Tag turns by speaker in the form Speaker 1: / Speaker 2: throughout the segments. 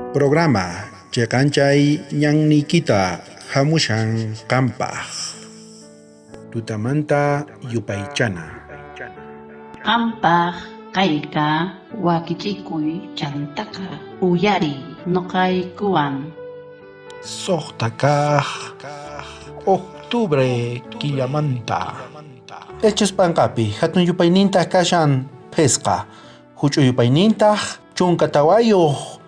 Speaker 1: Programa cheqanchay ñanniykita hamushan qampaq. Tutamanta yupaychana.
Speaker 2: Qampaq kayqa wakichikuy chantaqa uyariy noqaykuwan.
Speaker 1: Suqta kaq octubre killamanta. Hechos p'anqapi hatun yupaynintaq kashan phisqa, huch'uy yupaynintaq 14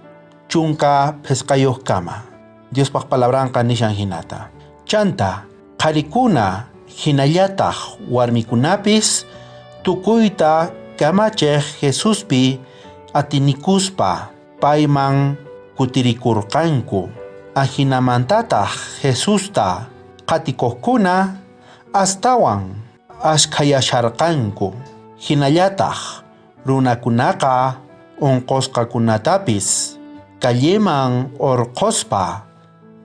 Speaker 1: 15kama. Diospaq palabranqa nishan hinata. Chanta qharikuna hinallataq warmikunapis tukuyta kamachiq Jesuspi atinikuspa payman kutirikurqanku. Ajinamantataq Jesusta qhatikuqkuna astawan ashkhayasharqanku. Hinallataq runakunaqa unqusqakunatapis calleman urqhuspa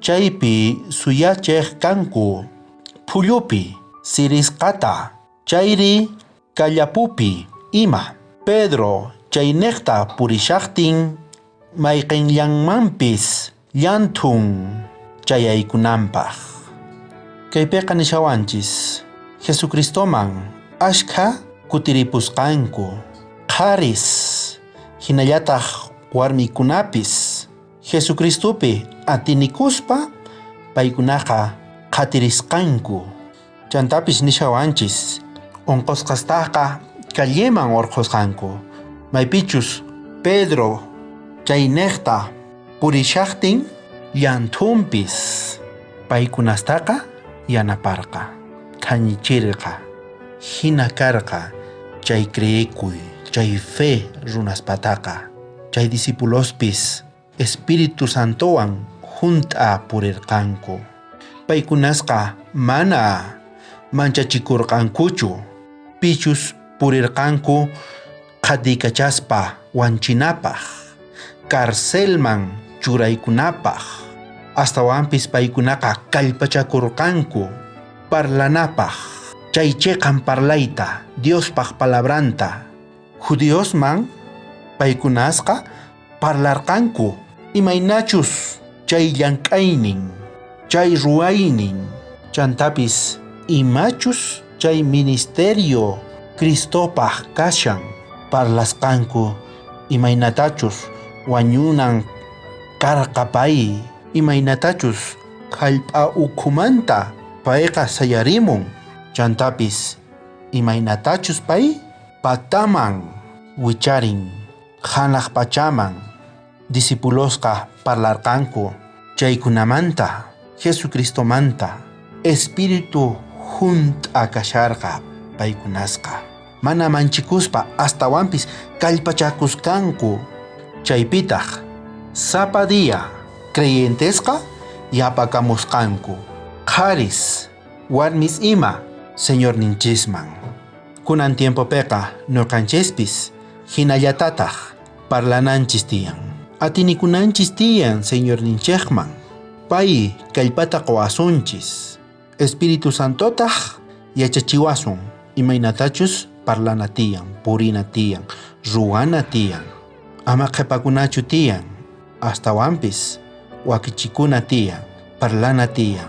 Speaker 1: chaypi suyachiq kanku phullupi sirisqata chayri kallapupi ima. Pedro chayniqta purishaqtin mayqinllanmanpis llanthun chayaykunanpaq. Kaypiqa nishawanchis Jesucristoman ashkha kutiripusqanku qharis hinallataq warmikunapis Jesucristopi atinikuspa paykunaqa qhatirisqanku. Chantapis nishawanchis unqusqastaqa calleman urqhusqanku, maypichus Pedro chayniqta purishaqtin llanthunpis paykunastaqa yanaparqa, thañichirqa. Hina karqa chay creekuy, chay fe runaspataqa, chay discipulospis Espíritu Santowan junt'a purirqanku. Paykunasqa mana manchachikurqankuchu, pichus purirqanku qhatiykachaspa wanchinapaq, carcelman churaykunapaq. Astawanpis paykunaqa kallpachakurqanku parlanapaq, chay cheqan parlayta, Diospaq palabranta. Judiosman paykunasqa parlarqanku imaynachus chay llank'aynin, chay ruwaynin, chantapis imachus chay ministerio Cristopaq kashan parlasqanku imaynatachus wañunan karqa pay, imaynatachus jallp'a ukhumanta payqa sayarimun, chantapis imaynatachus pay pataman wicharin hanaq pachaman. Discipulosqa parlarqanku chaykunamanta, Jesucristomanta, Espíritu junt'a kasharqa paykunasqa. Mana manchikuspa astawanpis kallpachakusqanku. Chaypitaq sapa día creyentesqa yapakamusqanku qharis, warmis ima Señorninchisman. Kunan tiempopiqa ñuqanchispis hinallatataq parlananchis tiyan. Atinikunanchis tiyan Señorninchikman. Pay kallpata quwasunchis. Espíritu Santotaq yachachiwasun imaynatachus parlana tiyan, purina tiyan, ruwana tiyan. Ama qhipakunachu tiyan, astawanpis wakichikuna tiyan, parlana tiyan.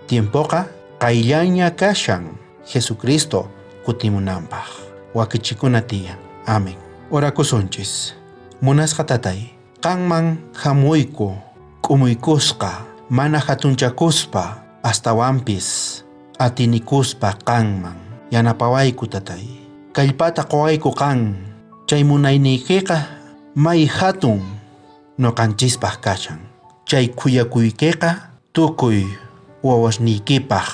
Speaker 1: Tiempoqa qayllaña kashan Jesucristo kutimunanpaq. Wakichikuna tiyan. Amén. Orakusunchis. Munasqa tatay, qanman hamuyku, k'umuykusqa, mana hatunchakuspa, astawanpis atinikuspa qanman. Yanapawayku tatay. Kallpata quwayku qan, chay munayniykiqa may hatun ñuqanchispaq kashan. Chay khuyakuykiqa tukuy wawasniykipaq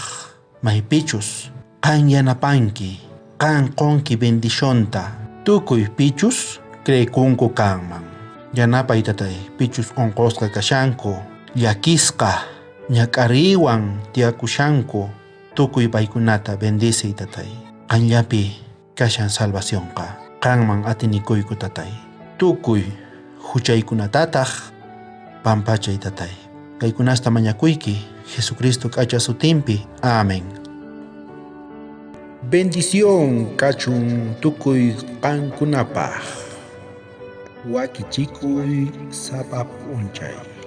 Speaker 1: maypichus qan yanapanki, qan qunki bendicionta tukuy pichus creekunku kanman. Yanapay tatay, pichus unqusqa kashanku, llakisqa, ñak'ariywan tiyakushanku, tukuy paykunata bendiciy tatay. Qanllapi kashan salvacionqa, qanman atinikuyku tatay. Tukuy huchaykunatataq pampachay tatay. Kaykunasta mañakuyki Jesucristo k'acha sutinpi. Amén. Bendición kachun tukuy qankunapaq. Wakichikuy sapa p'unchay.